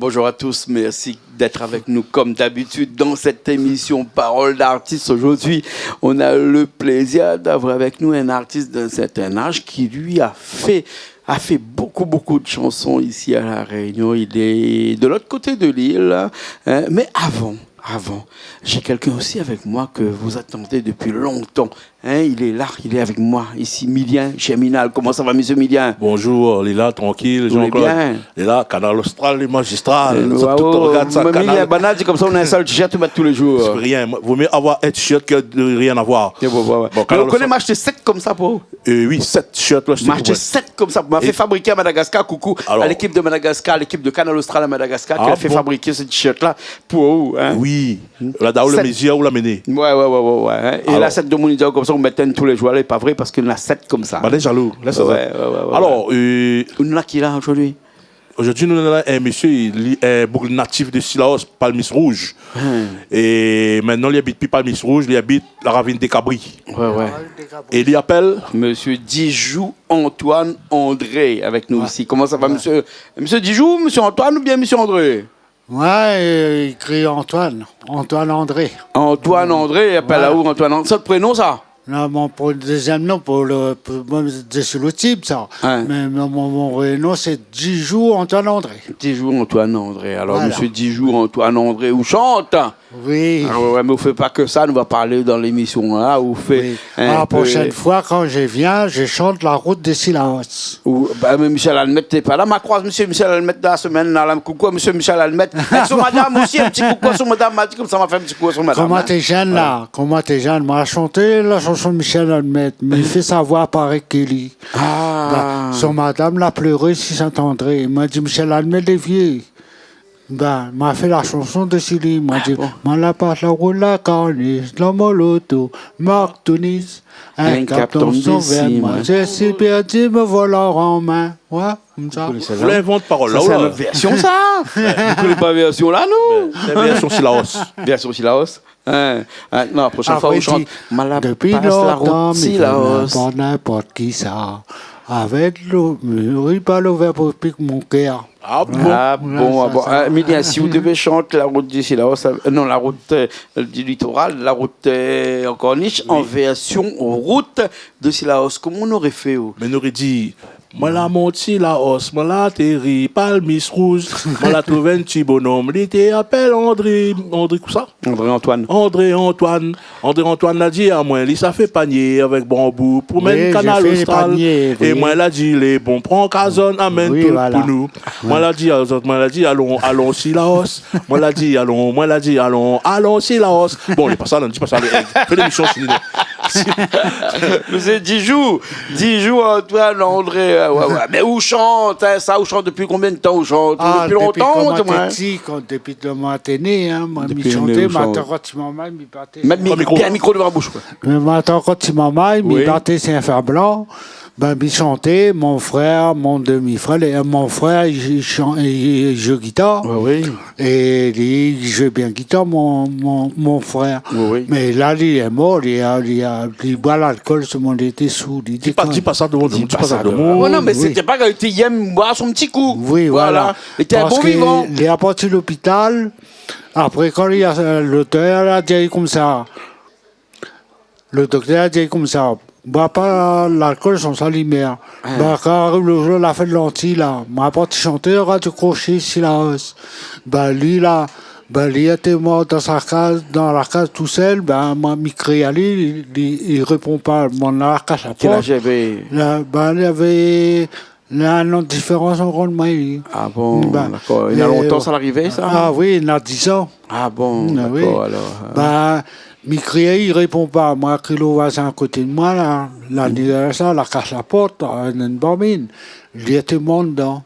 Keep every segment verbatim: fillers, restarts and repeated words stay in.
Bonjour à tous, merci d'être avec nous comme d'habitude dans cette émission Parole d'artiste. Aujourd'hui, on a le plaisir d'avoir avec nous un artiste d'un certain âge qui, lui, a fait, a fait beaucoup, beaucoup de chansons ici à La Réunion. Il est de l'autre côté de l'île, hein. Mais avant, avant, j'ai quelqu'un aussi avec moi que vous attendez depuis longtemps. Hein, il est là, il est avec moi ici, Milien Germinal. Comment ça va, monsieur Milien ? Bonjour, lé la, trankil, Jean-Claude. Lé la, Kanal Austral, lé mazistral. Sa, tout, rogard sa, Kanal. Banna i di konmsa, ou na in sèl t-shirt, ou mèt tou lé jour. Sé rien. Vo myé avoir in t-shirt ke de rien avoir. Bon, Kanal Austral. Mé ou koné, ma ashté sèt konmsa pou ou. Euh, oui, sèt t-shirt, la, ashté pou mwa. Ma ashté sèt konmsa pou mwa. Ma fé fabriké à Madagascar. Coucou à l'équipe de Madagascar, l'équipe de Kanal Austral à Madagascar, ki la fé fabriké sé t-shirt la pou ou, hein. Oui. La, dan le mézir ou la mené. Ouais, ouais, ouais, ouais, ouais, hein. É la, sèt domoun i di konmsa, ou mèt inn tou lé jour, lé pa vré, parske na sèt konmsa. Ba, lé jalou. Lès sa. Ouais, ouais, ouais, ouais. Alor, euh, ou na ki la zordi ? Zordi, nou na in mésyé, li, in boug natif de Cilaos, Palmis Rouge. Hmm. É mintnan, li abit pi Palmis Rouge, li abit la Ravine des Cabris. Ouais, ouais. É li apèl ? Monsieur Dijoux Antoine André avec nous ici. Comment ça va, monsieur, monsieur Dijoux, monsieur Antoine ou bien monsieur André ? Moin, euh, i kri Antoine. Antoine André. Antoine André, i apèl aou Antoine André. Sa out prénom, sa ? Non, mon pr-, dézyèm non pou le, pou moin, dési le tib, sa. Ouais. Mé mon, mon, mon vré non, sé Dijoux Antoine André. Dijoux Antoine André. Alor, monsieur Dijoux Antoine André, ou shant ? Oui. Ah ouais, ouais, mé ou fé pa ke sa, nou va parl dan lémisyon la, ou fé in pé. La proshèn foi, kan mi vien, mi shant La Route de Cilaos. Ou, ba, mé Michel Admette lé pa la. Ma kroiz mésyé Michel Admette la semèn la, la, koukou mésyé Michel Admette. Èk son madam osi, in ti koukou son madam, ma di konmsa, ma fé in ti koukou son madam, hein. Koman té jenn la, koman té jenn, ma shanté la shanson Michel Admette, mé fé savoir paré ke li. Ah. Ba, son madam la pléré si Sint-André. Ma di, Michel Admette lé vyé. Bin, ma fé la shanson dési li. Ma di, moin la pas la rout la Karnis, dan mon loto, Marc Tounis, in kap tonm dési moin. Mi si pèrdi, me voila an min. Ouais, konmsa. Ou la invant parol la, ou la. Sa sé in ot vèrsyon, sa. Ou koné pa vèrsyon la, nou. Bin, sé vèrsyon Cilaos. Vèrsyon Cilaos. Hein, hein, non, la proshèn foi, ou shant. Apré, i di, ma la pas la rout Cilaos. Dopi lontan, mi fé ninport, ninport kisa. Avèk lo, ri pa lo vèr pou pik mon kèr. Ah bon ? Ah bon, ah bon. Hein, Milien, si ou devé shant La Route de Cilaos, euh, non, La Route, euh, du Littoral, La Route, euh, an kornish, an vèrsyon Route de Cilaos, koman ou noré fé, ou ? Mé noré di, moin la mont Cilaos, moin la atéri Palmis Rouge, moin la trouv in ti bonom, li té apèl André, André kousa ? André Antoine. André Antoine. André Antoine la di amoin, li sa fé panyé avèk banbou pou amenn Kanal Austral. Oui, mi fé panyé, oui. É moin la di, lé bon, pran kazone, amenn tout pou nou. Oui, voilà. Moin la di azot, moin la di, alon, alon Cilaos. Moin la di, alon, moin la di, alon, alon Cilaos. Bon, lé pa sa, non, di pa sa, lé, fé lémisyon, fini, non. Mésyé Dijoux, Dijoux Antoine André, euh, ouais, ouais. Mé ou shant, hein, sa, ou shant dopi konbien d'tan ou shant ? Ah, dopi lontan, ou di amoin, hein ? Dopi koman té ti, kan, dopi le moman té né, hein, moin, mi shanté, ma tann kan ti momon, mi baté. Mèt mikro, bien mikro dovan la boush, koi. Mé ma tann kan ti momon, mi baté si in fèr blan. Bin, mi shanté, mon frèr, mon demi-frèr, lé, mon frèr, li, li shan-, li, li zoué gitar. Ouais, oui. É li, li zoué bien gitar, mon, mon, mon frèr. Oui, oui. Mé la, li lé mor, li la, li la, li boir lalkol, solman li lété sou, li dékone. Di pa, di pa sa dovan domoun, di pa sa dovan domoun. Oh non, mé sété pa ke li té yèm boir son ti kou. Oui, voilà. Voilà. Li lété in bon vivan. Parske li la parti lopital. Apré, kan li la, euh, lo doktèr la di konmsa, lo doktèr la di konmsa, boir pa lalkol san sa limyèr. Hein. Bin, kan ariv lo zour la fèt lanti la, ma parti shanté Radio Crochet Cilaos. Bin, li la, bin, li lété mor dan sa kaz, dan la kaz tousèl, bin, moin, mi kri ali, li, li, li répon pa, moin la kas la port. Kèl az lavé ? La, bin, li lavé Na in an diférans ankor de moin, li. Ah bon, dakor. Néna lontan sa la arivé, sa ? Ah oui, néna diz an. Ah bon, dakor, alor. Bin, mi kri, li répon pa. Moin la kri lo voizin akoté de moin, la. La di, sa, la kas la port, néna in banbine. Li lété mor dedan.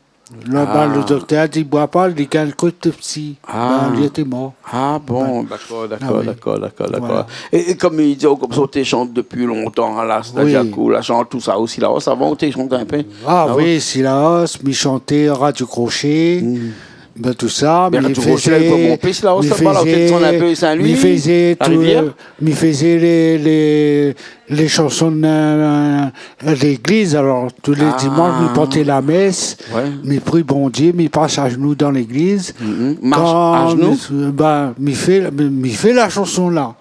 Lo, bin, lo doktèr la di, boir pa, li gingn ke tout pti. Bin, li lété mor. Ah bon, dakor, dakor, dakor. Voilà. É, é konm li di, konmsa ou té shant dopi lontan, la, sétadir ke la shant tousa osi la. Avan ou té shant in pé ? Ah oui, Cilaos, mi shanté Radio Crochet. Ben, tout sa, ben, mi fé, mi fé tout, mi fé tout, mi fé lé, lé shanson de, de légliz. Alor, tou lé dimansh, mi port la mès, mi pri Bondié, mi pas azenou dan légliz. Marsh azenou ? Kan mi, ben, mi fé, mi fé la shanson la.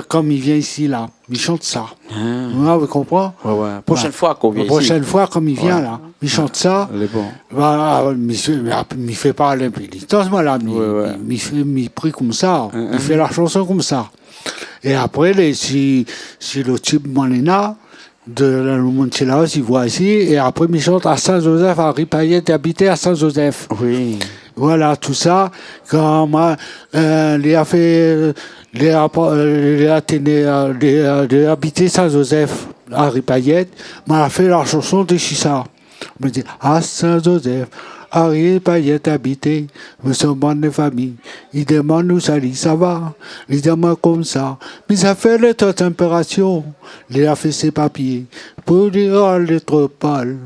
Kan mi vien isi la. Mi shant sa. Ah. Ouais, ou konpran ? Ouais, ouais. Proshèn foi kan ou vien isi. Proshèn foi kan mi vien la, mi shant sa. Lé bon. Voilà, mi fé, mi fé pa linpénitans, moin la, mi, mi fé, mi pri konmsa, mi fé la shanson konmsa. É apré, lé, si, si lo tib moin néna, de la, lo moun si la, si voi isi, é apré, mi shant à Saint-Joseph, à Ripayèt, abité à Saint-Joseph. Oui. Voilà, tout sa. Kan moin, euh, li la fé, li la, euh, li la teni, euh, li, euh, li la abité Saint-Joseph, à Ripayèt, moin la fé la shanson dési sa. Mi di, à Saint-Joseph, à Ripayèt abité, mi son bann fami, i demann ousa li sava, li di amoin konmsa, mi sa fé létro tanpérasion, li la fé sé papié, pou li al létropol.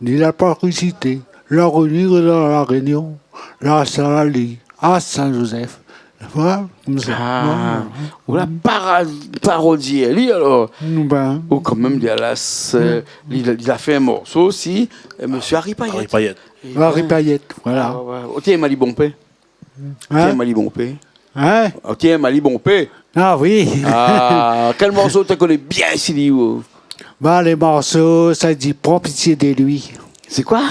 Li la pa rézité, la reni dan La Rényon, la sali à Saint-Joseph. Voilà, konmsa. Ah, ou la para-, parodié ali, alor. Ben. Ou kan mèm, li la, sé, li, li la fé in morso osi, euh, Mésyé Harry Payet. Harry Payet. Harry Payet, voilà. Ah, ouais, ouais. Ou té yèm ali bonpé ? Hein ? Ou té yèm ali bonpé ? Hein ? Ou té yèm ali bonpé ? Ah oui. Ah, kèl morso ou té koné bien si li, ou ? Ba, lé morso, sa i di, Prends pitié de lui. Sé koi ?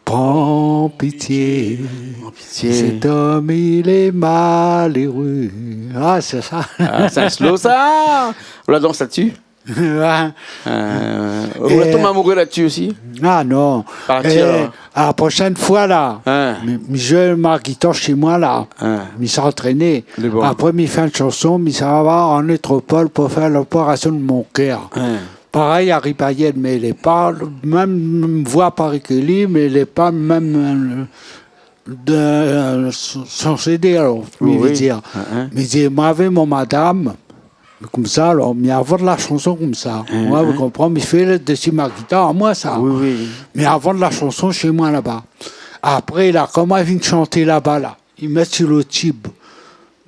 Prends pitié. Prends pitié. Cet homme, il est malheureux. Ah, sé sa. Ah, sé in slow, sa. Ou la dans la-dsi ? Ouais. Euh, ou la tonm amouré la-dsi osi ? Ah non. Pa la-dsi, alor. La proshèn foi la, mi, mi zoué mon gitar shé moin la. Mi sa antréné. Lé bon. Apré, mi fé in shanson, mi sava an métropol pou fé lopérasion de mon kèr. Parèy, Harry Payet, mé lé pa mèm voi parèy ke li, mé lé pa mèm, euh, de, euh, son, son C D, alor, mi vé dir. Mi di, moin avèk mon madam, konmsa, alor, mi invant la shanson konmsa. Moin, ou konpran, mi fé dési mon gitar, amoin sa. Oui, oui. Mi invant la shanson shé moin laba. Apré, la, kan moin la fine shanté laba la, i mèt si lo tib.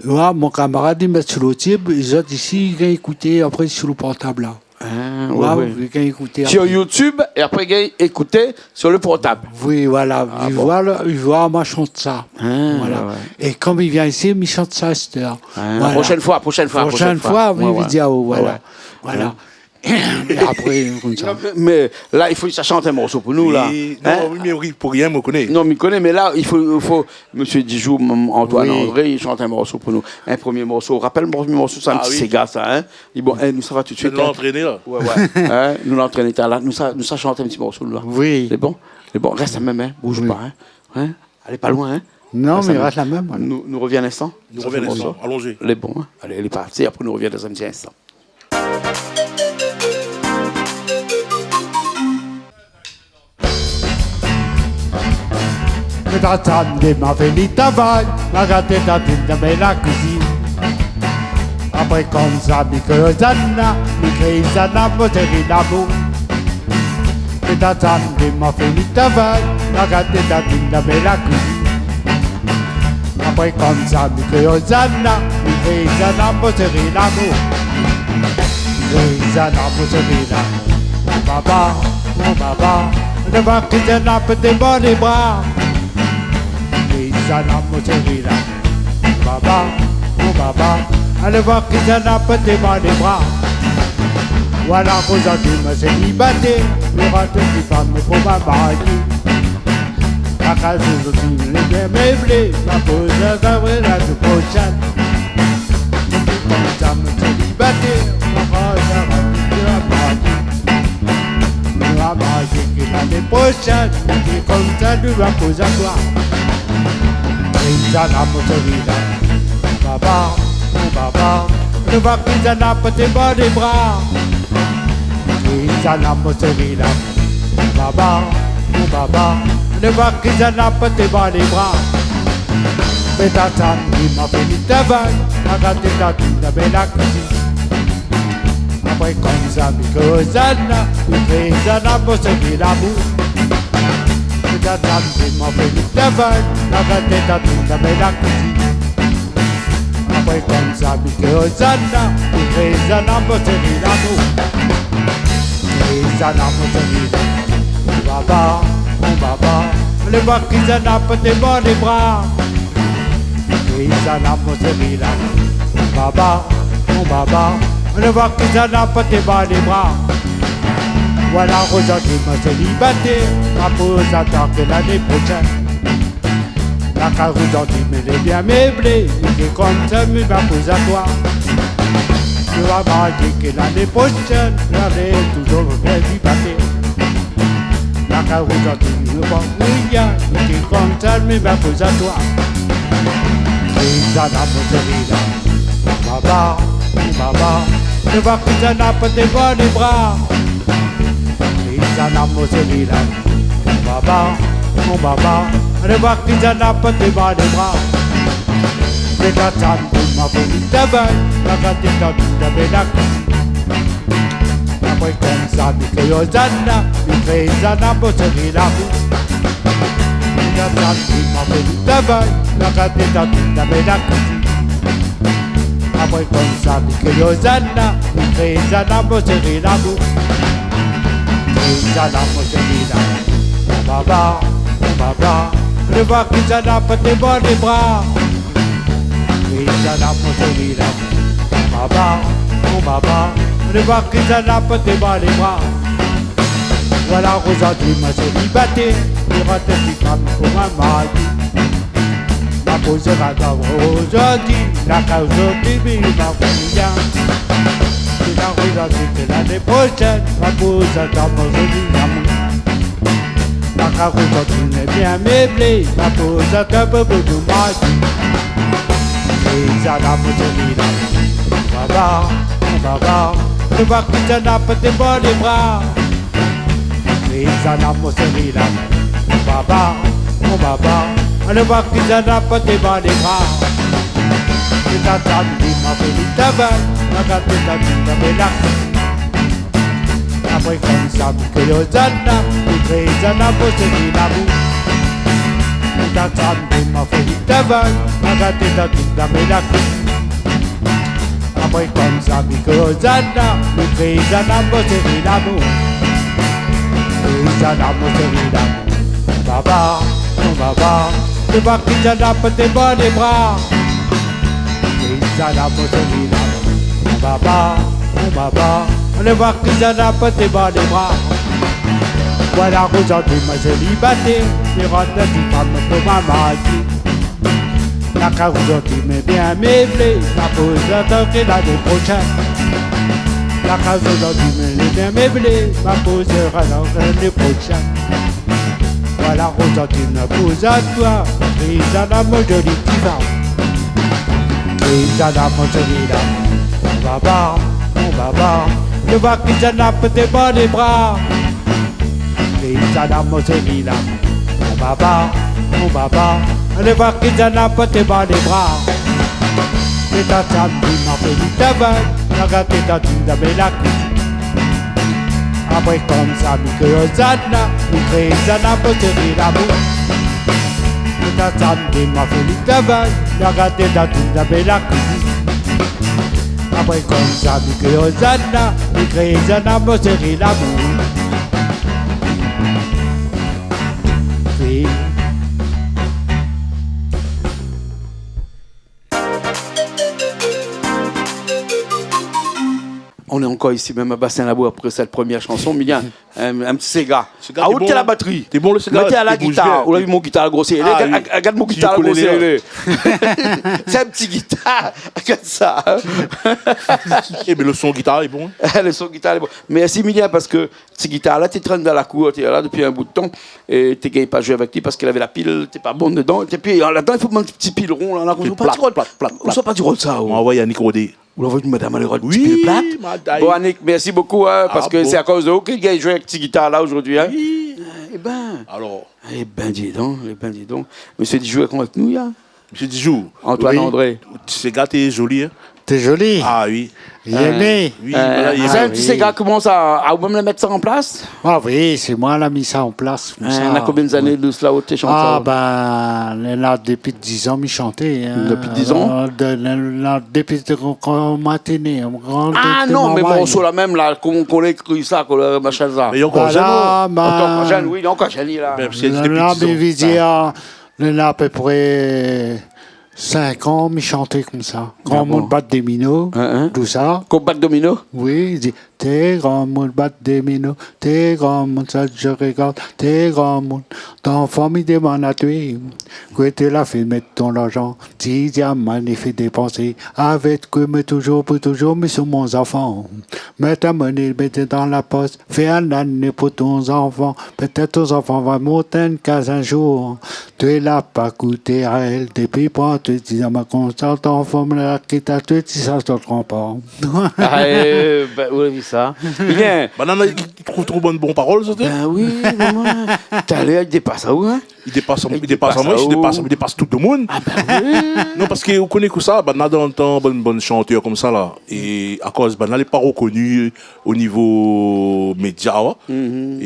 Ou voi, mon kamarad, i mèt si lo tib, é zot isi, i gingn ékouté apré si lo portab la. Ah, ouais, ouais. Ou gingn ékouté apré. Sur YouTube, é apré, i gingn ékouté sur le portable. Oui, voilà. Ah bon. I voi, i voi, moin la shant sa. Ah, voilà. Ouais, ouais. É kom i vien isi, mi shant sa astèr. Ah, voilà. Proshèn foi, proshèn foi, proshèn foi. Proshèn foi, mi vé dir, voilà. Ouais, ouais. Voilà. É apré, konmsa. Non, mé, mé la, i fo sa shant in morso pou nou, la. Oui, non, oui, mé oui, pou rien, mi koné. Non, mi koné, mé la, i fo, i fo, Mésyé Dijoux, Antoine André, i shant in morso pou nou. In promié morso. Ou rapèl lo promié morso, sa, in ti séga, sa, hein ? Li, bon, eh, nou sava tout suit, hein. Nou la antréné, la. Ouais, ouais. Hein ? Nou la antréné, la. Nou sa, nou sa shant in ti morso, la. Oui. Lé bon ? Lé bon, rès la mèm, hein. Bouz pa, hein. Hein ? Alé pa loin, hein. Non, mé rès la mèm, ouais. Nou, nou revien in instan. Nou revien in instan. Alonzé. Lé bon, hein. Alé, lé parti. Apré, nou revien dan in ti instan. Mé tata, ma fini travay, ma gard tantine dan la kuizine. Apré konmsa, mi koz Zana, mi kri Zana, mon séri lamour. Mé tata, ma fini travay, ma gard tantine dan la kuizine. Apré konmsa, mi kri Zana, mi kri Zana, mon séri lamour. Kri Zana, mon séri lamour. Mon baba, mon baba, devan kri Zana, pété mon lé bra. Kri Zana, mon séri lamour. Mon baba, mon baba, devan kri Zana, pété mon lé bra. Voilà kosa di ma sélibatèr, mi rant si fanm pou ma marié. La kaz lé zoti lé bien méblé, ma koz sa va la semèn proshèn. Konmsa, mon sélibatèr, mon koz sa va la marié. Nou va marié ke lané proshèn, é konmsa nou va koz aswar. Kri Zana, mon séri lamour. Mon baba, mon baba, devan kri Zana, pété mon lé bra. Kri Zana, mon séri lamour. Mon baba, mon baba, devan kri Zana, pété mon lé bra. Mé tata, ma fini travay, ma gard tantine dan la kuizine. Apré konmsa, mi koz Zana, mi kri Zana, mon séri lamour. Mé Samdi, ma fé mi travay, la gardé ta tout la bèl la kuizine. Apré konmsa, mi kré Ozana, mi kré Ozana, mon séri lamour. Mi kré Ozana, mon séri lamour. Mon baba, mon baba, alé voir ki Ozana, port amoin lé bra. Mi kré Ozana, mon séri lamour. Mon baba, mon baba, alé voir ki Ozana, port amoin lé bra. Voilà, ozordi, moin sélibataire, ma poz atann ke lané proshèn. La kaz ozordi, mé lé bien méblé, mi di konmsa, mi va poz atann. Mi va marié ke lané proshèn, mi lé toujour sélibataire. La kaz ozordi, mi va marié, mi di konmsa, mi va poz atann. Mi kré Ozana, mon séri lamour. Mon baba, mon baba, alé voir ki Ozana, port amoin lé bra. Mi kré Ozana, mon séri lamour. Mon baba, mon baba, alé voir ki Ozana, port amoin lé bra. Pétèt samdi, ma fé mi travay, la gardé ta tout la bèl la kuizine. Apré konmsa, mi kré Ozana, mi kré Ozana, mon séri lamour. Pétèt samdi, ma fé mi travay, la gardé ta tout la bèl la kuizine. Apré konmsa, mi kré Ozana, mi kré Ozana, mon séri lamour. Mi kré Ozana, mon séri lamour. Mon baba, mon baba, alé voir ki Ozana, port amoin lé bra. Mi kré Ozana, mon séri lamour. Mon baba, mon baba, alé voir ki Ozana, port amoin lé bra. Voilà, ozordi, moin sélibataire, mi rant si fanm pou moin marié. Ma poz atann ozordi, la kaz ozordi, mi va fé bien. Pétèt ozordi, ke lané proshèn, ma poz atann, mon séri lamour. La kaz ozordi, lé bien méblé, ma poz atann, pou, pou nou marié. Mi kré Ozana, mon séri lamour. Mon baba, mon baba, alé voir ki Ozana, port amoin lé bra. Mi kré Ozana, mon séri lamour. Mon baba, mon baba, alé voir ki Ozana, port amoin lé bra. Pétèt samdi, ma fé mi travay, la gardé ta tout la bèl la kuizine. Apré konmsa, mi kré Ozana, mi kré Ozana, mon séri lamour. Pétèt samdi, ma fé mi travay, la gardé ta tout la bèl la kuizine. Apré konmsa, mi kré Ozana, mi kré Ozana, mon séri lamour. Mi kré Ozana, mon séri lamour. Mon baba, mon baba, alé voir ki Ozana, port amoin lé bra. Mi kré Ozana, mon séri lamour. Mon baba, mon baba, alé voir ki Ozana, port amoin lé bra. Voilà, ozordi, moin sélibataire, mi rant si fanm pou moin marié. La kaz ozordi, mé bien méblé, ma poz atann ke lané proshèn. La kaz ozordi, mé lé bien méblé, ma poz atann ke lané proshèn. Voilà, ozordi, ma poz atann, mi kré Ozana, mon zoli ti fanm. Mi kré Ozana, mon séri lamour. Mon baba, mon baba, alé voir ki Ozana, port amoin lé bra. Mi kré Ozana, mon séri lamour. Mon baba, mon baba, alé voir ki Ozana, port amoin lé bra. Pétèt samdi, ma fé mi travay, la gardé ta tout la bèl la kuizine. Apré konmsa, mi kré Ozana, mi kré Ozana, mon séri lamour. Pétèt samdi, ma fé mi travay, la gardé ta tout la bèl la kuizine. Apré konmsa, mi kré Ozana, mi kré Ozana, mon séri lamour. Oui. On est encore ici même à Bassin Labour après cette première chanson. Mé bien, in, in ti séga. Séga, ah, té bon. Ou té la batri. Té bon, le séga. Mé té la gitar. Ou la vi mon gitar grosir. Ah, oui. Gard, gard mon gitar grosir. Sé in ti gitar. Gard sa, in. Eh, mé le son gitar lé bon, in. Le son gitar lé bon. Mèrsi, Milien, parske ti gitar la, té trène dan la kour, té la dopi in bout tan, é té gingn pa zoué avèk li parske lavé la pil té pa bon dedan. Épi, ladan, i fo bann ti pil ron la, la, ou sort pa di rod, plat, plat, ou sort pa di rod sa, ou. Anvoy Annick rodé. Ou la anvoy madam alé rod ti pil plat. Oui, madam. Bon, Annick, mèrsi bokou, in, parske sé akoz de ou ke li gingn zoué avèk ti gitar la zordi, in. Oui. Ében. Alor. Ében, di don, ében, di don. Mésyé di zoué avèk nou, in. Monsieur Dijoux. Antoine André. Ti séga té zoli, hein. Té zoli. Ah oui. Yémé. Oui, voilà, yémé. Sa, ti séga, koman sa, a ou mèm la mèt sa an plas ? Ah oui, sé moin la mi sa an plas, konmsa. Na konbien zané de sa ou té shant sa ? Ah ben, néna dépi diz an mi shanté, hein. Dépi diz an ? Euh, de, néna dépi de, kan, kan moin té né, kan moin té, té moin. Ah non, mé morso la mèm la, koman ou la ékri sa, koman, machin sa. Mé li lé ankor zèn, non ? Ankor zèn, oui, li lé ankor zèn, li la. Mèm si li lé dépi diz an. Néna, mé mi vé dir, néna apépré sink an, mi shanté konmsa. Ah bon ? Granmoun bat domino, tousa. Koman bat domino ? Oui, li di, té granmoun bat domino, té granmoun sa je regard, té granmoun. Ton fanmi demann atoué, kosa ou la fé mèt ton larzan, ti diaman li fé dépansé, avèk ke mi touzour pou touzour, mi sou mon zanfan. Mèt amoin, mèt dan la pos, fé in ané pou ton zanfan. Pétèt ton zanfan va mont in kaz in zour. Toué la pa kouté aèl, dépi pran toué ti zanfan konmsa, ton fanm la kit atoué, ti sa sot ranpar. Ah, euh, ben, ou la vi sa. Bien. Banna i trouv tro bann bon parol, sa, té. Ben oui, mé moin, talèr, li dépas aou, hein. Li dépas, li dépas amoin, li dépas, li dépas tout domoun. Ah ben oui. Non, parske ou koné kosa, banna dan tan, bann, bann shantèr konmsa la. É akoz banna lé pa rokoni o nivo média, ouais.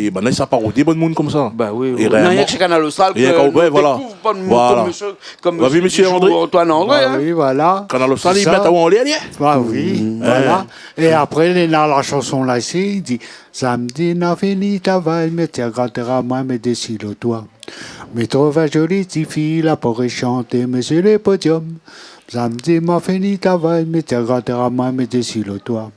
É banna sa parodé bann moun konmsa. Bah oui, oui. Non, rienk shé Kanal Austral ke nou dékouv bann moun konm mésyé, konm mésyé André. Antoine André, hein. Bah oui, voilà. Kanal Austral, li mèt aou anlèr, li. Bah oui, voilà. É apré, néna la shanson la isi, li di, samdi na fini travay, mi tir gard dèrièr amoin, mi dési lo toi. Mi trouv in zoli ti fi la pou shanté, mi sir le podium. Samdi ma fini travay, mi tir gard dèrièr amoin, mi dési lo toi.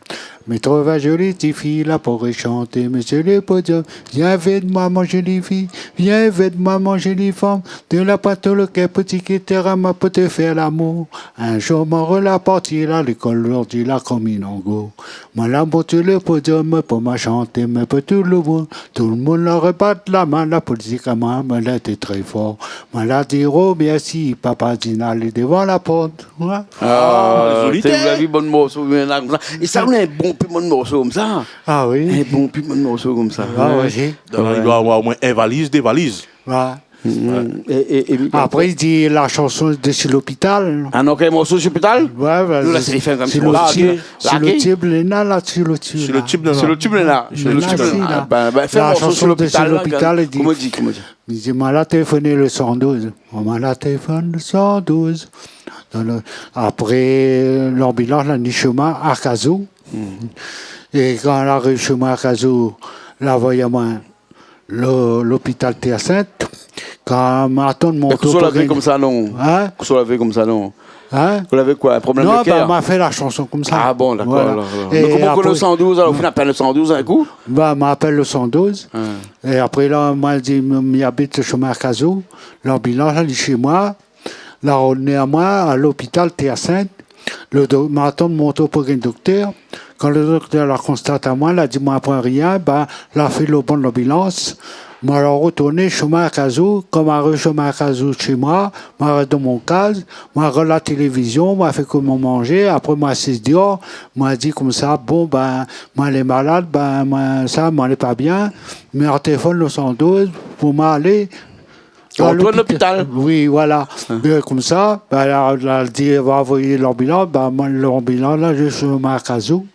Mi trouv in zoli ti fi la pou shanté, mi sir le podium. Vien avèk moin, mon zoli fi, vien avèk moin, mon zoli fanm. Té la pa tro lo kèr pou ti kité amoin pou té fé lamour. In zour, mon rèv la parti la lékol, zordi la konm in angour. Moin la mont sir le podium pou ma shanté, mé pou tout lo moun. Tout lo moun la rebat la min, la politik amoin, moin la été tré for. Moin la di, oh, mèrsi, papa Dina, lé devan la port. Ouais. Ah, zoli, té, ou la vi bann morso, néna konmsa. É sa, ou néna in bonpé bann morso konmsa. Ah oui. In bonpé bann morso konmsa. Ah oui. Dan la, li doi avoir omoin in valiz, dé valiz. Ouais. Mm. É, é, é Miguel. Apré, li di la shanson dési lopital. Ah non, kèl morso dési lopital ? Ouais, ouais. Nou la, sé, fé in ti morso. Largé. Sir lo tib, néna la, sir lo tib la. Sir lo tib, néna. Sir lo tib, néna. Néna, sir lo tib, néna. Ah, ben, ben, fé in morso dési lopital la, koman i di, koman i di ? Li di, moin la téléfoné lo san douz. Moin la téléfoné lo san douz. Dan lo, apré, lanbilans la ni shé moin Akazou. Mm. É kan la ariv shé moin Akazou, la voy amoin lo, lopital Tèr Sint. Kan ma atann mon tour pou gingn... Kosa ou lavé konmsa, non ? Hein ? Kosa ou lavé konmsa, non ? Hein ? Ou lavé koi, in problèm de kèr ? Non, ben, ma fé la shanson konmsa. Ah bon, dakor, alor, alor. Voilà. Mé koman ou koné lo san douz, alor, ou fine apèl lo san douz in kou ? Ben, ma apèl lo san douz. Hein. É apré la, moin la di, mi, mi abit shé moin Akazou. Lanbilans la ni shé moin. La amenn amoin a lopital Tèr Sint. Lo do-, ma atann mon tour pou gingn doktèr. Kan lo doktèr la konstat amoin, la di moin pran rien, ben, la fé lo bann lanbilans. Moin la rotourné shé moin Akazou. Kan ma ariv shé moin Akazou, shé moin, ma rès dan mon kaz, ma rogard la télévizion, ma fé koman manzé, apré ma asiz déor, ma di konmsa, bon, ben, moin lé malad, ben, moin, sa, moin lé pa bien, mé ma téléfone lo san douz pou ma alé Ou retourn lopital. Oui, voilà. Hein. Bin, konmsa, bin, la, la di, va anvoy lanbilans. Bin, moin, lanbilans, la, zis shé moin Akazou.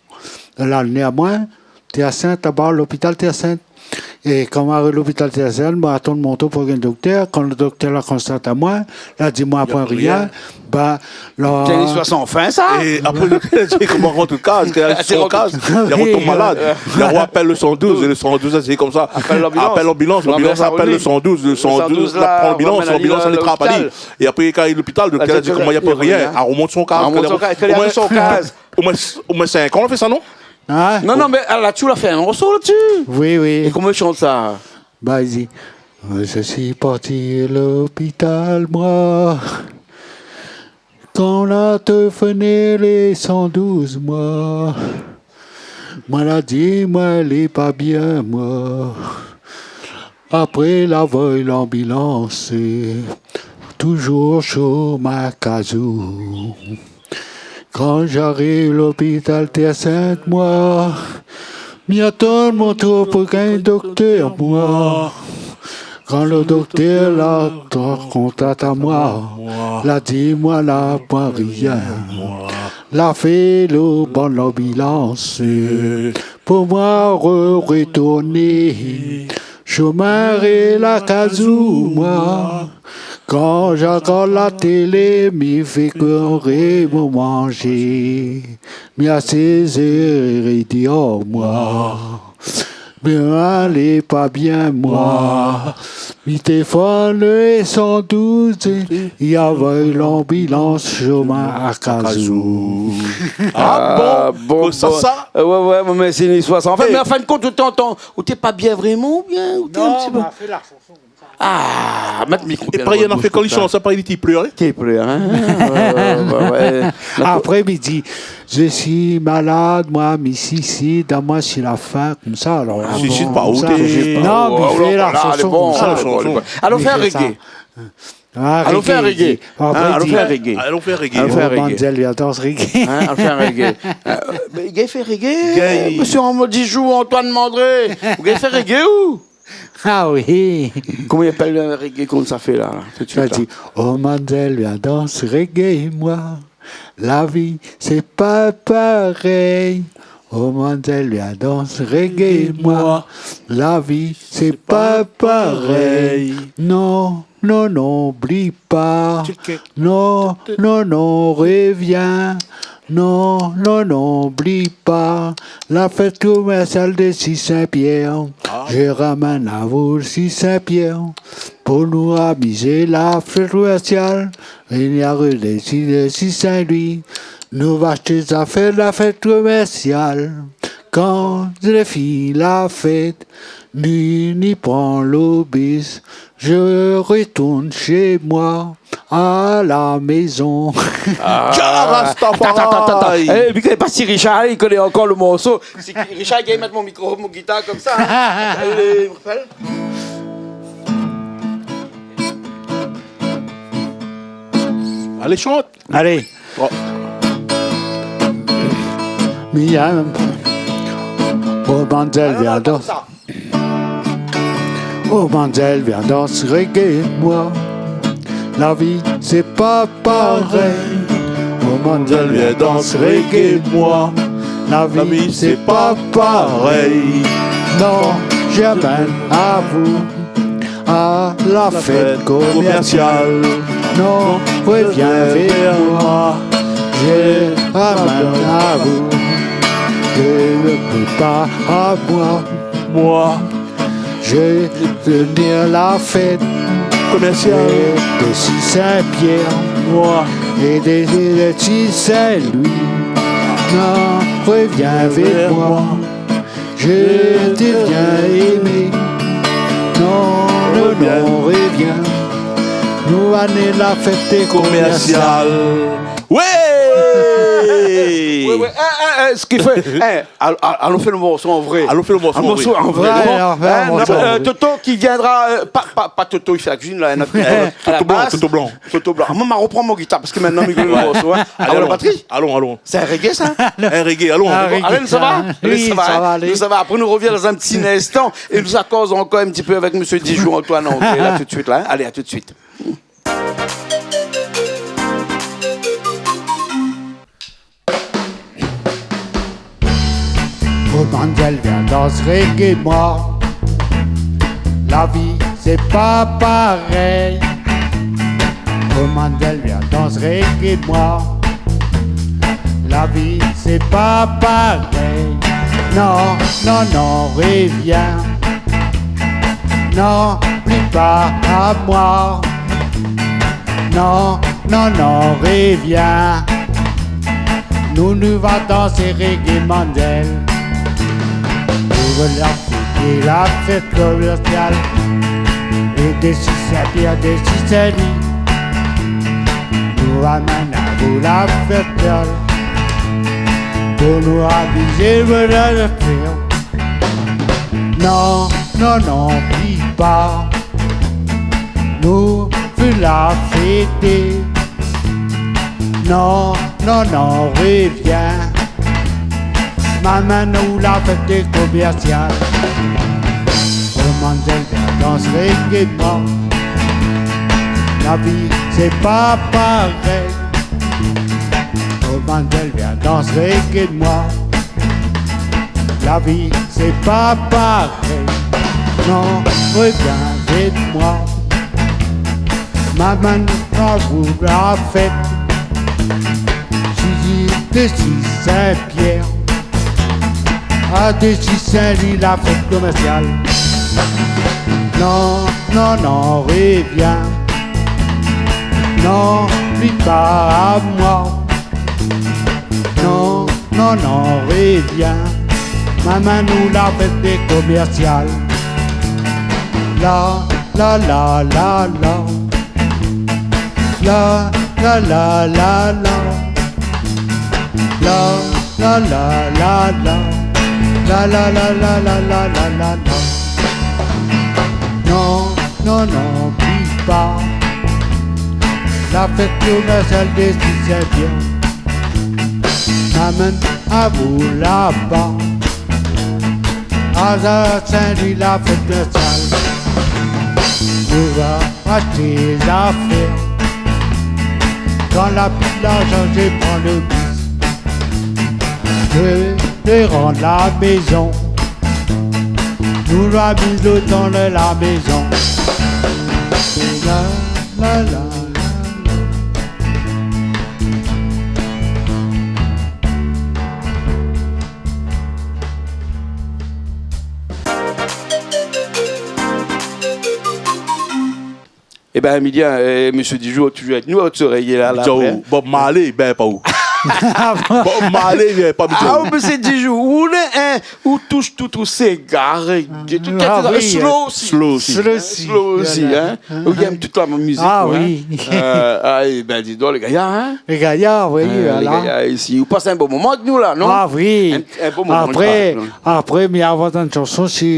La amenn amoin Tèr Sint, laba, lopital Tèr Sint. É kan moin ariv lopital Tèr Sint, moin atann mon tour pou gingn doktèr. Kan lo doktèr la konstat amoin, la di moin pran rien. Bin, la... Té in istoir san fin, sa. É apré, doktèr la di koman rant out kaz, ke la rant out kaz, li la tonm malad. Li la apèl lo san douz, é lo san douz, la di konmsa, apèl lanbilans. Apèl lanbilans, lanbilans la apèl lo san douz, lo san douz la pran lanbilans, lanbilans la trap ali. É apré, kan li ariv lopital, doktèr la di koman li pran rien, la romont son kaz. Romont son kaz. Omoin, omoin sink an la fé sa, non ? Hein ? Non, non, mé la, la, ou la fé in morso la dsi. Oui, oui. É koman i shant sa ? Bin, li di, mi lé parti lopital, moin. Kan la téléfoné lo san douz, moin, moin la di, moin lé pa bien, moin. Apré la anvoy lanbilans, touzour shé moin Akazou. Kan mi ariv lopital Tèr Sint, moin, mi atann mon tour pou gingn doktèr, moin. Kan lo doktèr la kontat amoin, la di moin la poin rien. La fé lo bann lanbilans pou moin re-, retourné. Shomin ré la kaz amoin. Kan mi rogard la télé, mi fé koré mon manzé. Mi asé, mi rédi amoin. Bin, alé pa bien, moin. Mi téléfone le san douz, i anvoy lanbilans shomin a kaz aou. Ah bon, sa, bon. Euh, ouais, ouais, bon, mé sé in istoir sa. Anfin, mé an fin de kont, ou té antann, ou té pa bien vréman, oubien ou té in ti pé... Non, ma fé la shanson. Ah, mèt mikro bien loin de boush konmsa. É apré, li la fé kan li shant sa, apré li té plèr, hein ? Té plèr, hein ? Ouais, ouais, ouais. Apré, mi di, « Je suis malade, moi, mi sisite, donn amoin si la fin », konmsa, alor. Ah, sisite pa, ou té... Non, mé fé la shanson konmsa. Alon fé in reggae. Alon fé in reggae. Hein, alon fé in reggae. Alon fé in reggae. « Oh, manzèl, vien dans reggae. » Hein, alon fé in reggae. Euh, mé gay fé reggae, gay. Euh, mésyé Antoine Mandré. Ou gay fé reggae, ou ? Ah oui. Koman i apèl le reggae konmsa fé la, la, tout de suite, la ? Sa di, « Oh manzèl, vien dans reggae, moin. La vi sé pa parèy. Oh manzèl, vien dans reggae, moin. La vi sé pa parèy. Non, non, non, oubli pa. Non, non, non, revien. Non, non, non, oubli pa. La fèt komèrsial dési Sin-Pièr. Ah. Mi ramèn aou si Sin-Pièr. Pou nou amizé la fèt komèrsial. Vni arété dési Sin-Lwi. Nou va ashté zafèr la fèt komèrsial. Kan lé fini la fèt, nou, nou pran lo bis. Mi retourn shé moin, a la mézon. » Ah. Jah Rastafari. Atann, atann, atann, atann. Eh, mi koné pa si Richard i koné ankor le morso. Si Richard i gingn mèt mon mikro, mon gitar konmsa, hein. Alé, mi rapèl. Alé, shant. Alé. Oh. Mi yèm. Oh manzèl, vien dans. Oh manzèl, vien dans reggae, moin. La vi sé pa parèy. Oh manzèl, vien dans reggae, moin. La vi sé pa parèy. Non, mi ramèn aou a la fèt komèrsial. Non, revien vèr moin. Mi ramèn aou. Mi retourn pa amoin. Moin. Mi retourn la fèt komèrsial. Dési Sin-Pièr. Moin. É dési, dési Sin-Lwi. Non, revien vèr moin. Mi té bien émé. Non, non, non, revien. Nou ané la fèt komèrsial. Ouais ! Ouais, ouais. Eh, eh, eh, sak i fé, eh, al-, al-, alon fé le morso an vré. Alon fé le morso an vré. Ouais, alon fé le morso an vré. Toto ki viendra, euh, pa, pa, pa Toto i fé la kuizine la, in ot, euh, Toto Blan, Toto Blan. Toto Blan. Ah, moin, ma repran mon gitar parske mintnan, mi koné le morso, hein. Alé, alon. Alon, alon. Sé in reggae, sa ? In reggae, alon. Alé, nou sava ? Alé, nou sava, alé. Nou sava. Apré, nou revien dan in ti instan é nou sa koz ankor in ti pé avèk mésyé Dijon Antoine André, la, tout de suite, la, hein. Alé, à tout de suite. Oh manzèl, vien dans reggae, moin. La vi sé pa parèy. Oh manzèl, vien dans reggae, moin. La vi sé pa parèy. Non, non, non, revien. Non, oubli pa amoin. Non, non, non, revien. Nou, nou va dansé reggae, manzèl. Nou va la fèt, la fèt komèrsial. É dési Sin-Pièr, dési Sin-Lwi. Nou ramèn aou la fèt komèrsial. Pou nou amizé, voilà la fèt. Non, non, non, oubli pa. Nou fé la fété. Non, non, non, revien. Maman, nou la fèt komèrsial. Oh manzèl, vien dans règ èk moin. La vi sé pa parèy. Oh manzèl, vien dans règ èk moin. La vi sé pa parèy. Non, revien èk moin. Maman, nou la fèt. Zizi, desi Sin-Pièr. A desi Sin-Lwi, la fèt komèrsial. Non, non, non, revien. Non, oubli pa amoin. Non, non, non, revien. Maman, nou la fèt komèrsial. La, la, la, la, la. La, la, la, la, la. La, la, la, la, la. La, la, la, la. Non, non, non, oubli pa. La fèt komèrsial desi Sin-Pièr. Maman, avou laba. Azot Sin-Lwi, la fèt komèrsial. Nou va ashté zafèr. Kan la pi larzan, mi pran lo bis. Mi rant la mézon. Nou la miz lo tan dan la mézon. La, la, la, la. Ében, Émilien, é, Mésyé Dijoux, toujour avèk nou, out zorèy la, la, Dijoux, apré. Bob Marley, bin, pa ou. Bob Marley, bin, pa Dijoux. Ah, Mésyé Dijoux, ou lé, in, ou toush tout, ou ségar, é tout, ah, oui, slow osi. Slow osi. Slow osi, voilà. Ou yèm tout la mizik, oui. Ah, ébin, di don, lé gayar, in. Lé gayar, oui, voilà. Lé gayar isi. Ou pas in bon moman avèk nou la, non ? Ah, oui. In, in bon moman, apré, apré, mi invant in shanson si,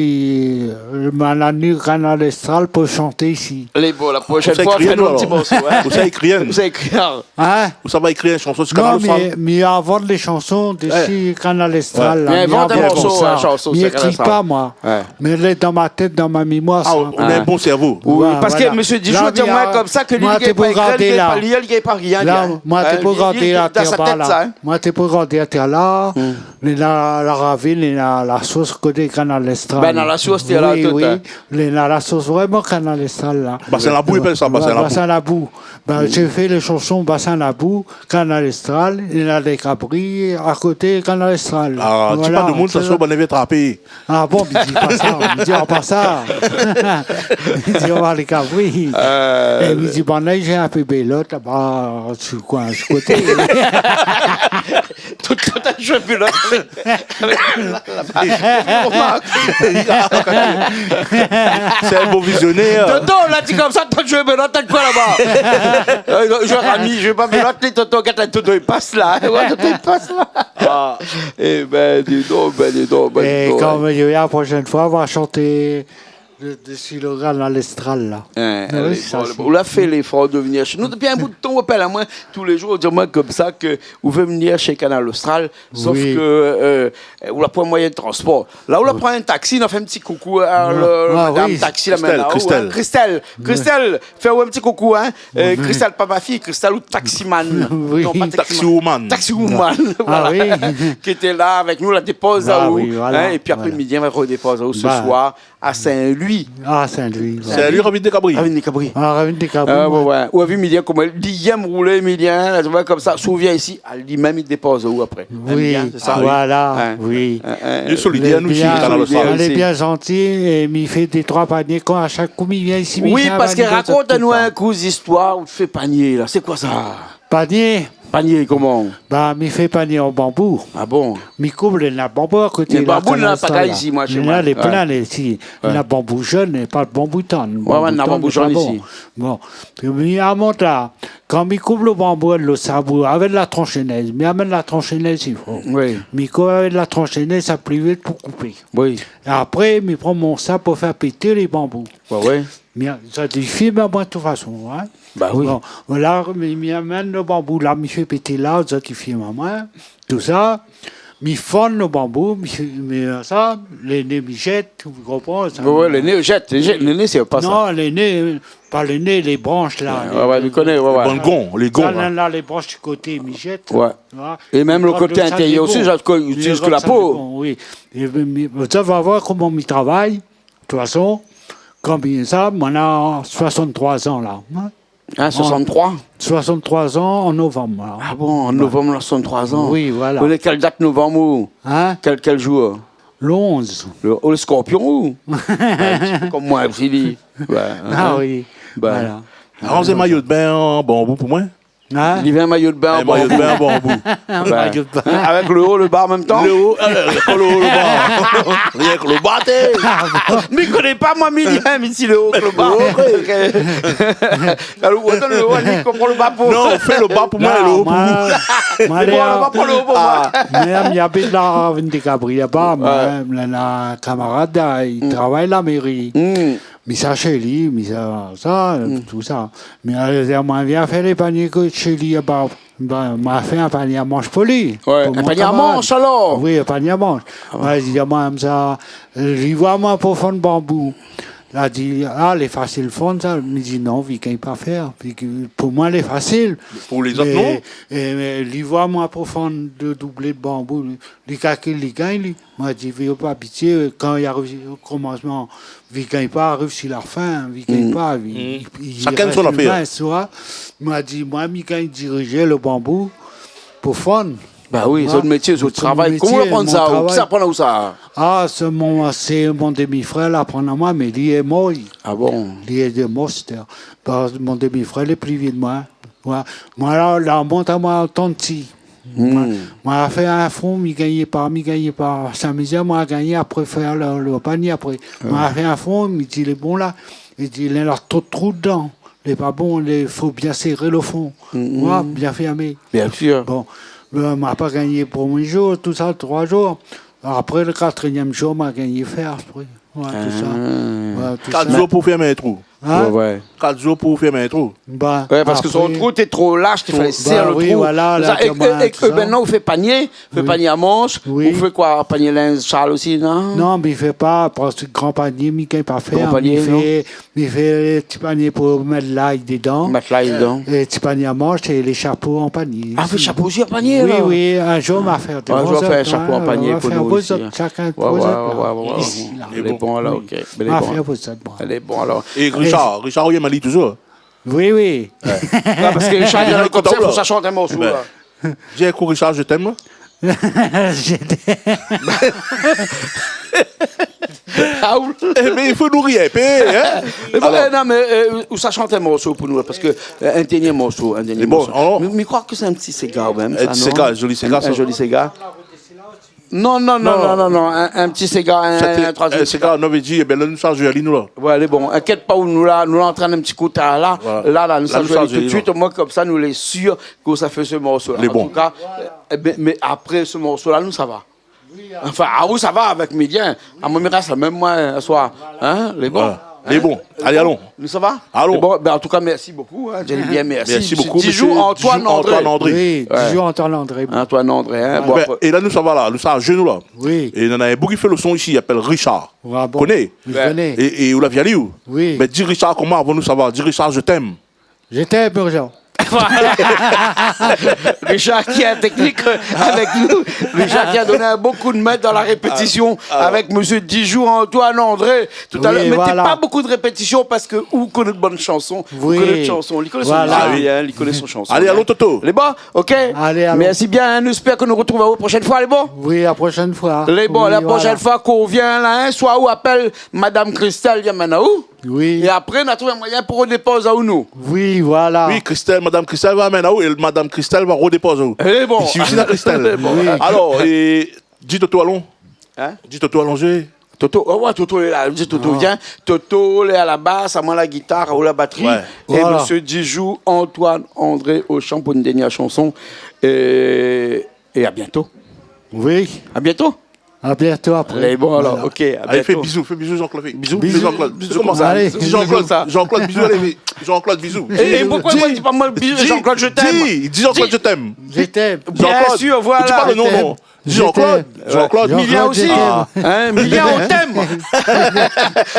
euh, ma la ni Kanal Austral pou shanté isi. Lé bon, la proshèn foi, fé anou in ti morso, in. Ou sa ékri, ou sa ékri, in. Ou sa va ékri in shanson si Kanal Austral. Non, mi, mi invant lé shanson desi Kanal Austral, la. Mi invant in morso, in shanson si Kanal Austral. Mi ékri pa, moin. Mé lé dan ma tèt, dan ma mémoir, sa. Ah, ou na in bon sèrvo. Oui, parske Mésyé Dijoux la di amoin konmsa ke li, li gingn pa ékri, li gingn pa lir, li gingn pa rien, li, in. Moin té pou gardé la tèr la. Moin té pou gardé la tèr la. Lé na la ravine, lé na la sours koté Kanal Austral. Bin, na la sours, té la tout, in. Oui, oui. Lé na la sours vréman Kanal Austral, la. Basin Labou, i apèl sa, Basin Labou. Basin Labou. Bin, mi fé lé shanson Basin Labou, Kanal Austral, lé na lé kabri akoté Kanal Austral. Ah, di pa domoun, sa sé bon, banna i vien trapé. Ah bon, mi di pa sa, mi di pa sa. Mi di, oh, lé kabri. Euh, é mi di, banna i zoué in pé bélot laba, su koin, su koté. Tout, tout, tout zoué bélot. Sé in bon vizionèr. Toto, la di konmsa, tout zoué bélot, tout koin laba. Euh, non, Jérémi, zoué pa bélot, li, Toto, gèt, Toto i pas la. Ouais, Toto i pas la. Ah, ébin, di don, bin, di don, bin, di don. É konm mi di, la proshèn foi, nou va shanté de, desi lo Kanal Austral, la. In, oui, alé, sa bon, sé, ou la fé léfor de vnir shé nou. Dopi in bout de tan, ou apèl amoin tou lé zour, ou di amoin konmsa ke ou vé vnir shé Kanal Austral, sof ke, euh, ou la pran moiyin de transpor. La, ou la pran in taksi, nou fé in ti koukou a lo, madam taksi la, Christelle, Christelle. Christelle, fé aou in ti koukou, in. Euh, Christelle, pa ma fiy, Christelle ou taximan. Oui. Non, pa taximan. Taxiwoman. Taxiwoman, voilà. Ki té la avèk nou, la dépoz aou, in, épi apré midi, nou va rodépoz aou se soir a Sin-Lwi. A Sin-Lwi, voilà. Sin-Lwi, Ravine dé Kabri. Ravine dé Kabri. Ah, ouais, ouais. Ou la vi Émilien koman li yèm roulé, Émilien, la, ou voi konmsa, si ou vien isi, a li mèm i dépoz aou apré. Oui, voilà, oui. Lé solidèr, nou, isi, Kanal Austral. Lé bien zanti, é mi fé dé troi panié, kan a shak kou mi vien isi, mi fé in panié. Oui, parske rakont anou in kou zistoir ou té fé panié la. Sé koi sa ? Panié. Panié koman ? Ba, mi fé panié an banbou. Ah bon ? Mi koup lé na banbou akoté la, Kanal Austral la. Lé banbou, na pa isi, moin, shé moin. Lé plin isi. Na banbou zone, pa banbou tann. Ouais, ouais, na banbou zone isi. Bon. Pi mi amont la, kan mi koup lo banbou, lo sabou, avèk la transhé nèz. Mi amèn la transhé nèz, i fo. Oui. Mi koup avèk la transhé nèz, sa pli vit pou koupé. Oui. É apré, mi pran mon sab pou fé pété lé banbou. Ouais, ouais. Mi a, zot i film amoin de tout fason, in. Ba oui. Bon, la, mi, mi amèn lo banbou la, mi fé pété la, zot i film amoin, tousa. mi fann lo banbou, mi, mi, sa, lé né mi zèt, ou konpran, sa. Ouais, ouais, lé né, zèt, zèt, lé né, sé pa sa. Non, lé né, pa lé né, lé bransh la, ouais, lé, ouais, mi koné, ouais, ouais. Bann gon, lé gon, sa, la, la, lé bransh du koté, mi zèt, ouais. Tu vois. É mèm lo koté intérièr osi, sa, mi itiliz ke la po. Bon, oui. É mi, mi, sa va voir koman mi travay. De tout fason, konm sa, moin na soisant-troi zan la, hein. Hein, soisant-troi ? Soisant-troi zan an novanm, la. Ah bon, an novanm, la, soisant-troi zan. Oui, voilà. Ou lé kèl dat novanm ou ? Hein ? Kèl, kèl zour ? Lo onz. Lo, ou lé skorpion ou ? Ouais, in ti pé konm moin osi, li. Ouais, hein. Ah oui, voilà. Alor, sé mayo de bin an banbou pou moin. Hein ? Li vé in mayo de bin an banbou. In mayo de bin an banbou. In mayo de bin. Avèk lo o, lo ba an mèm tan ? Lo o, euh, lo o, lo ba. Rienk lo ba, té. Mi koné pa, moin, mi lien, mi di lo o, lo ba. Lo o, oui. OK. Alor, ou atann lo o, li konpran lo ba pou... Non, fé lo ba pou moin, lo o pou ou. Non, moin, moin, lé, lo ba pou lo o pou moin. Moin, mi abit la ravine de Kabri, laba, moin, la, la kamarad, la, li travay la méri. Mi sa shé li, mi sa, sa, tousa. Mi la di amoin, vien fé lé panié ke shé li, ba, ba, ma fé in panié a mansh pou li. Ouais, pou in panié a mansh, alor ? Oui, in panié a mansh. Ah ouais. Moin la di amoin, sa, li voi amoin pou fann banbou. La di, ah, lé fasil fann sa. Mi di, non, vi gingn pa fèr. Pi ke, pou moin, lé fasil. Pou lézot, non ? Mé, é, mé li voi amoin pou fann de doublé de banbou, li, li kalkil, li gingn, li. Moin la di, vi pa abitié, kan i ariv o komansman, vi gingn pa, ariv si la fin, vi gingn pa, vi, i, i rès in min, tu vois. Shakinn son afèr. Moin la di, moin, mi gingn dirizé lo banbou pou fann. Ba oui, sé out métié, sé out travay. Koman ou aprann sa ? Kisa la aprann aou sa ? Ah, sé mon, sé mon demi-frèr la aprann amoin, mé li lé mor. Ah bon ? Li lé mor, sété, ba, mon demi-frèr lé pli vié de moin. Moin, moin la, la mont amoin an tan ti. Moin, moin la fé in fon, mi gingn pa, mi gingn pa. Sa mizèr, moin la gingn apré fèr lo, lo panié apré. Moin la fé in fon, mi di, lé bon la. Li di, lé la tro de trou dedan. Lé pa bon, lé, fo bien séré lo fon. Moin, bien fèrmé. Bien sir. Bon, euh, ma pa gingn promié zour, tousa, troi zour. Apré, lo katrièm zour, ma gingn fèr apré. Ouais, tousa. Ah. Ouais, tousa. Kat zour pou fèrm in trou. Hein ? Ouais, ouais. Kat zour pou fèrm in trou. Ba, ouais, parske son trou té tro larz, té falé sèr lo trou. Ba oui, voilà, la, é, é, é ke mintnan, ou fé panié, ou fé panié a mansh, ou fé koi, panié linz sal osi, non ? Non, mi fé pa, parske gran panié, mi gingn pa fèr. Gran panié, non ? Mi fé, mi fé ti panié pou mèt lay dedan. Mèt lay dedan. É ti panié a mansh, é lé shapo an panié. Ah, fé shapo osi an panié, la ? Oui, oui, in zour, ma fé. In zour, fé shapo an panié pou nou isi, hein. Shakinn pou zot, ouais, ouais. Isi, la. Lé bon, alor, OK. Lé bon. Ma fé pou zot, moin. Lé bon, alor. É Richard, Richard, ou yèm ali touzour ? Oui, oui. Ouais. Non, parske Richard, li lé kontan, fo sa shant in morso, la. Di aou, Richard, je t'aime. Je t'aime. Ah, ou... Eh, mé i fo nou ri in pé, hein ? Alor. Non, mé, euh, ou sa shant in morso pou nou, la, parske, euh, in dèrnié morso, in dèrnié morso. Mé bon, alor. Mi, mi kroi ke sé in ti séga, mèm, in ti séga, non ? Zoli séga, sa. In zoli séga. Non, non, non, non, non, in, in ti séga, in, in troizièm séga. Sa té, euh, séga, non, mé di, ében, la, nou sa zoué ali, nou, la. Ouais, lé bon. Inkièt pa ou, nou la, nou la antrèn in ti kou ta la. Voilà. La, la, nou sa zoué ali tout suit. Omoin, konmsa, nou lé sir ke sa fé se morso-la. Lé bon. An tou ka, euh, mé, mé apré se morso-la, nou sava. Anfin, aou sava avèk Milien. Amoin, mi rès la mèm, moin, aswar. Hein, lé bon. Voilà. Lé bon. Alé, alon. Nou sava ? Alon. Lé bon, ben, an tou ka, mèrsi bokou, hein. Djéri bien, mèrsi. Mèrsi bokou, mésyé Dijoux Antoine André. Oui, Dijoux Antoine André. Antoine André, hein. Bon, ben, é la, nou sava la, nou sa zoué, nou, la. Oui. É néna in boug i fé lo son isi, i apèl Richard. Ah bon ? Koné ? Mi koné. É, é ou la vi ali, ou ? Oui. Ben, di Richard koman avan nou sava. Di Richard, je t'aime. Je t'aime, Jean. Richard ki lé an teknik, euh, avèk nou. Richard ki la donn in bon kou d'min dan la répétision avèk mésyé Dijoux Antoine André. Tout à l'heure, mé té pa bokou de répétision parske ou koné de bone shanson, ou koné de shanson. Li koné son mizik, hein, li koné son shanson. Alé, alon, Toto. Lé bon, OK. Alé, alon. Mèrsi bien, hein, nou éspèr ke nou artrouv aou la proshèn foi, lé bon ? Oui, la proshèn foi. Lé bon, la proshèn foi k'ou vien la, hein, soi ou apèl Madame Christelle, vien amenn aou. Oui. É apré, nou va trouv in moiyin pou rodépoz aou, nou. Oui, voilà. Oui, Christelle, Madame Christelle va amenn aou, é Madame Christelle va rodépoz aou. Lé bon. Isi, isi, la Christelle. Lé bon. Oui. Alor, é, di Toto, alon. Hein ? Di Toto, alon zoué. Toto, oh ouais, Toto lé la, di Toto, vien. Toto lé a la bas, amoin la gitar, aou la batri. Ouais. É mésyé Dijoux Antoine André o shan pou in dèrnièr shanson. É, é à bientôt. Oui. À bientôt. À bientôt apré. Alé, bon, alor, OK, à bientôt. Alé, fé bizou, fé bizou Jean-Claude, fé bizou, bizou Jean-Claude, bizou, koman sa ? Alé, bizou Jean-Claude, sa. Jean-Claude, bizou, alé, Jean-claude, bizou. É, é poukoi ou di pa moin bizou Jean-Claude, je t'aime ? Di, di Jean-claude, je t'aime. Di, je t'aime. Bien sir, voilà, je t'aime. Jean-Claude, ou di pa lo non, non. Jean-Claude. Jean-Claude. Milien osi. Jean-Claude, je t'aime. Hein, Milien, on t'aime.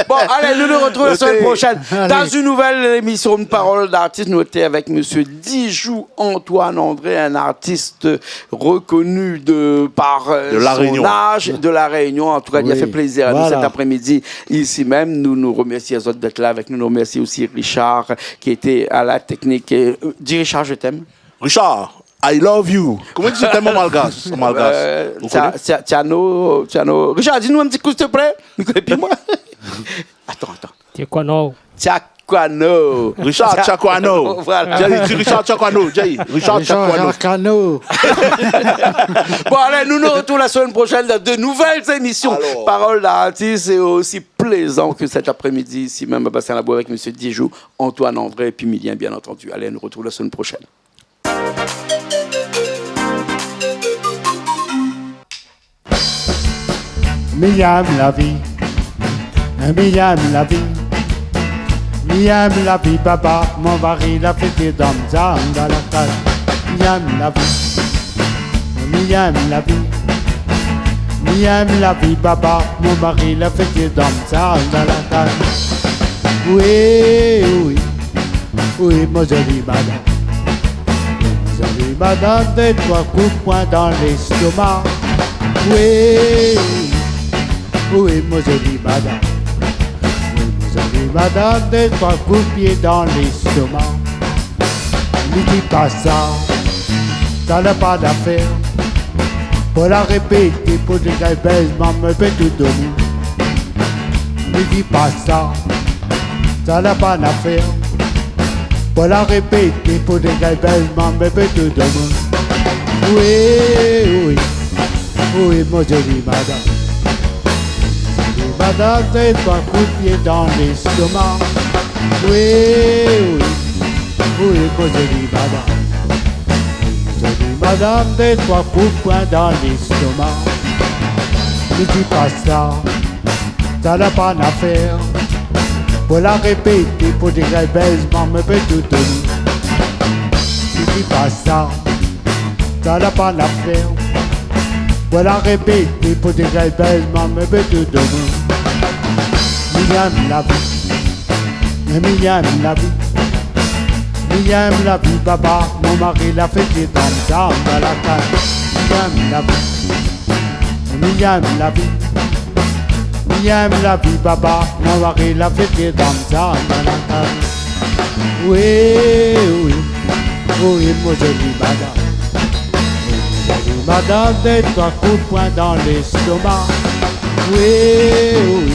Bon, alé, nou nou retrouv la semèn proshèn dan in nouvèl émisyon Parol d'artis. Nou lété avèk mésyé Dijoux Antoine André, in artis rekoni de, par, euh, son az, de La Rényon. An tou ka, li la fé plézir anou sèt aprémidi isi mèm. Nou nou remèrsi azot d'èt la avèk nou. Nou remèrsi osi Richard ki lété a la teknik. Euh, di Richard, je t'aime. Richard, I love you. Koman i di je t'aime an malgash, an malgash ? Euh, ou koné ? Tia-, Tia-, Tiano, Tiano. Richard, di nou in ti kou, s'il te plaît. Épi moin. Atann, atann. Tiakwano. Tiakwano. Richard Tiakwano. Voilà. Di, di Richard Tiakwano. Di Richard Tiakwano. Bon, alé, nou nou retrouv la semèn proshèn dan de nouvèl émisyon Parol d'artis. É osi plézan ke sèt aprémidi isi mèm a Bassin Labou avèk mésyé Dijoux Antoine André épi Milien, bien antandi. Alé, nou retrouv la semèn proshèn. Mi yèm la vi, mi yèm la vi, mi yèm la vi, papa. Mon mari la fé dir dam sa dan la kaz. Mi yèm la vi, mi yèm la vi, mi yèm la vi, papa. Mon mari la fé dir dam sa dan la kaz. Oui, oui. Oui, mon zoli madam. Oui, mon zoli madam, dé troi kou d'poin dan lèstoma. Oui, oui, mon zoli madam. Oui, mon zoli madam, dé troi kou d'pié dan lèstoma. Mi di pa sa, sa na pa d'afèr. Pou la répété, pou dégaz bèz, mèm mi pé tout done. Mi di pa sa, sa na pa d'afèr. Pou la répété, pou dégaz bèz, mèm mi pé tout done. Oui, oui, oui, mon zoli madam. Mon zoli madam, dé troi kou d'pié dan lèstoma. Oui, oui, oui, mon zoli madam. Mon zoli madam, dé troi kou d'poin dan lèstoma. Mi di pa sa, sa na pa d'afèr. Pou la répété, pou dégaz bèz, mèm mi pé tout done. Mi di pa sa, sa na pa d'afèr. Pou la répété, pou dégaz bèz, mèm mi pé tout done. Mi yèm la vi. Mi yèm la vi. Mi yèm la vi, papa. Mon mari la fé dir dam sa dan la kaz. Mi yèm la vi. Mi yèm la vi. Mi yèm la vi, papa. Mon mari la fé dir dam sa dan la kaz. Oui, oui. Oui, mon zoli madam. Oui, mon zoli madam, dé troi kou d'poin dan lèstoma. Oui, oui.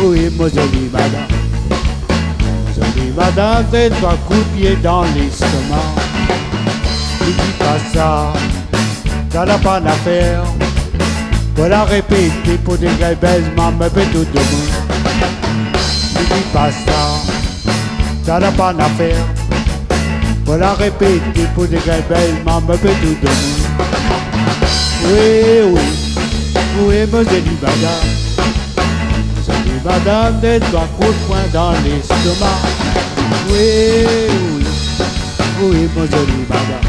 Oui, mon zoli madam. Mon zoli madam, dé troi kou d'pié dan lèstoma. Mi di pa sa, sa na pa d'afèr. Pou la répété, pou dégaz bèz, mèm mi pé tout done. Mi di pa sa, sa na pa d'afèr. Pou la répété, pou dégaz bèz, mèm mi pé tout done. Oui, oui. Oui, mon zoli madam. Mon zoli madam, dé troi kou d'poin dan lèstoma. Oui, oui. Oui, mon zoli madam.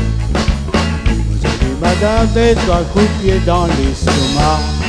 Mon zoli madam, dé troi kou d'pié dan lèstoma.